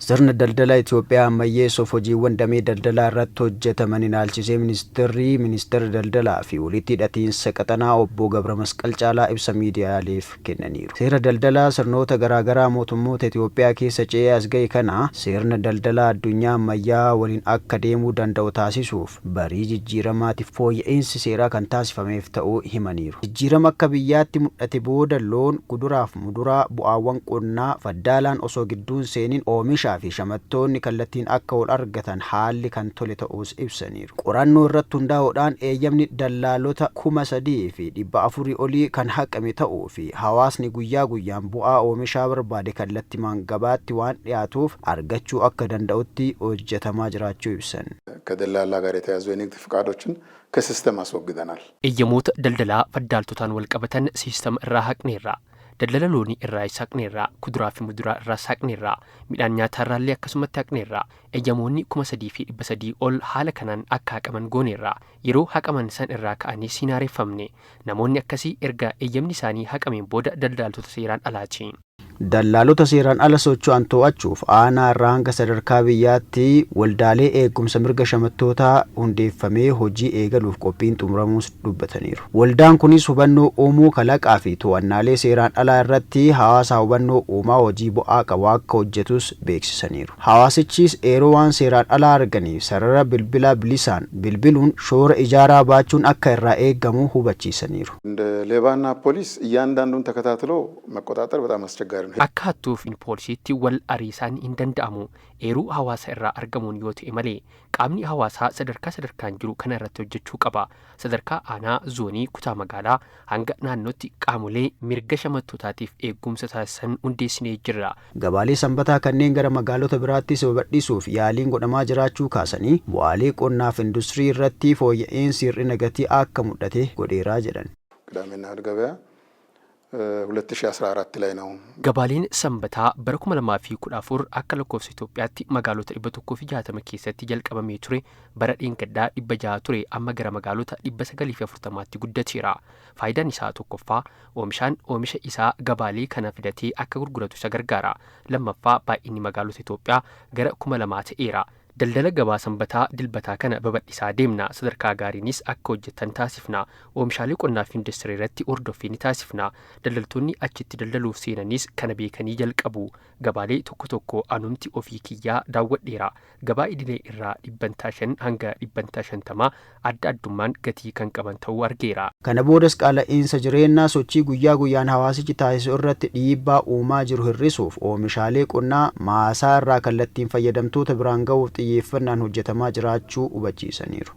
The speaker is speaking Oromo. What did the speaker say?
Sirna daldala Itoophiyaa ammayyeessuuf hojiiwwan damee daldalaa irratti hojjetaman ilaalchisee Ministeerri Ministeera Daldalaa fi Walitti Hidhatiinsa Qaxanaa Obbo Gabramasqal Caalaa ibsa miidiyaaleef kennaniiru. Seera daldalaa sirnoota garaagaraa mootummoota Itoophiyaa keessa ce'ee as ga'e kana sirna daldalaa addunyaa ammayyaa waliin akka deemuu danda'u taasisuuf barii jijjiiramaatiif fooyya'insi seeraa kan taasifameef ta'uu himaniiru. Jijjiirama akka biyyaatti mul'ate booda loon, kuduraaf muduraa, bu'aawwan qonnaa faddaalaan osoo gidduun seenin oomishaa fi shamattoonni kallattiin akka wal argatan haalli kan tole ta'uus ibsaniiru. Qorannoo irratti hundaa'uudhaan eeyyamni dallaalota 3,400 olii kan haqame ta'uu fi hawaasni guyyaa guyyaan bu'aa oomishaa barbaade kallattimaan gabaatti waan dhiyaatuuf argachuu akka danda'utti hojjetamaa jiraachuu ibsan. ከደላላ ጋር የተያዙ የንግድ ፍቃዶችን ከሲስተም አስወግደናል። Eeyyamoota daldalaa faddaaltotaan wal qabatan siistama irraa haqneerra. Daldala loonii irraa haqneerra. Kuduraa fi muduraa irraa haqneerra. Midhaan nyaataa irraallee akkasumatti haqneerra. Eeyyamoonni 3,300 ol haala kanaan akka haqaman gooneerra. Yeroo haqaman san irraa ka'anii siin haareffamne. Namoonni akkasii erga eeyyamni isaanii haqameen booda daldaltoota seeraan alaati. Dallaalota seeraan ala socho'an to'achuuf aanaa irraa hanga sadarkaa biyyaatti waldaalee eegumsa mirga shamattootaa hundeeffamee hojii eegaluuf qophiin xumuramuus dubbataniiru. Waldaan kunis hubannoo uumuu, kalaqaa fi to'annaalee seeraan alaa irratti hawaasa hubannoo uumaa hojii bu'aa qabu akka hojjetus beeksisaniiru. Hawaasichis eeroo waan seeraan alaa arganiif sarara bilbilaa bilisaan bilbiluun shoora ijaaraa baachuun akka irraa eegamu hubachiisaniiru. እንደ ሌባና ፖሊስ እያንዳንዱን ተከታትሎ መቆጣጠር በጣም አስቸጋሪ ነው። Akka hattuu fi poolisiitti wal ariisaan hin danda'amu. Eeruu hawaasa irraa argamuun yoo ta'e malee qaamni hawaasaa sadarkaa sadarkaan jiru kana irratti hojjechuu qaba. Sadarkaa aanaa, zoonii, kutaa magaalaa hanga naannootti qaamolee mirga shamattootaatiif eegumsa taasisan hundeessinee jirra. Gabaalee sanbataa kanneen gara magaalota biraattis babal'isuuf yaaliin godhamaa jiraachuu kaasanii, bu'aalee qonnaaf industirii irratti fooyya'insi hir'ina gatii akka mul'ate godheeraa jedhan. ቅዳሜና እሁድ ገበያ 2014 ላይ ነው። Gabaaleen sanbataa bara 2014 akka lakkoofsa Itoophiyaatti magaalota 160 keessatti jalqabamee ture bara dheengaddaa 600 ture, amma gara magaalota 940tti guddateera. Faayidaan isaa tokkoffaa, oomishaan oomisha isaa gabaalee kana fidatee akka gurguratu isa gargaara. Lammaffaa, baay'inni magaalota Itoophiyaa gara 2,000 ta'eera. Daldala gabaa sanbataa dilbataa kana babal'isaa deemna. Sadarkaa gaariinis akka hojjetan taasifna. Oomishaalee qonnaa fi industirii irratti hordoffii ni taasifna. Daldaltoonni achitti daldaluuf seenanis kana beekanii jalqabu. Gabaalee tokko tokko anumti ofii kiyyaa daawwadheera. Gabaa idilee irraa 5% hanga 50% adda addummaan gatii kan qaban ta'uu argeera. Kana boodas qaala'iinsa jireenyaa sochii guyyaa guyyaan hawaasichi taasisu irratti dhiibbaa uumaa jiru hir'isuuf oomishaalee qonnaa maasaa irraa kallattiin fayyadamtoota biraan ga'uuf xiyyeeffannaan hojjetamaa jiraachuu hubachiisaniiru.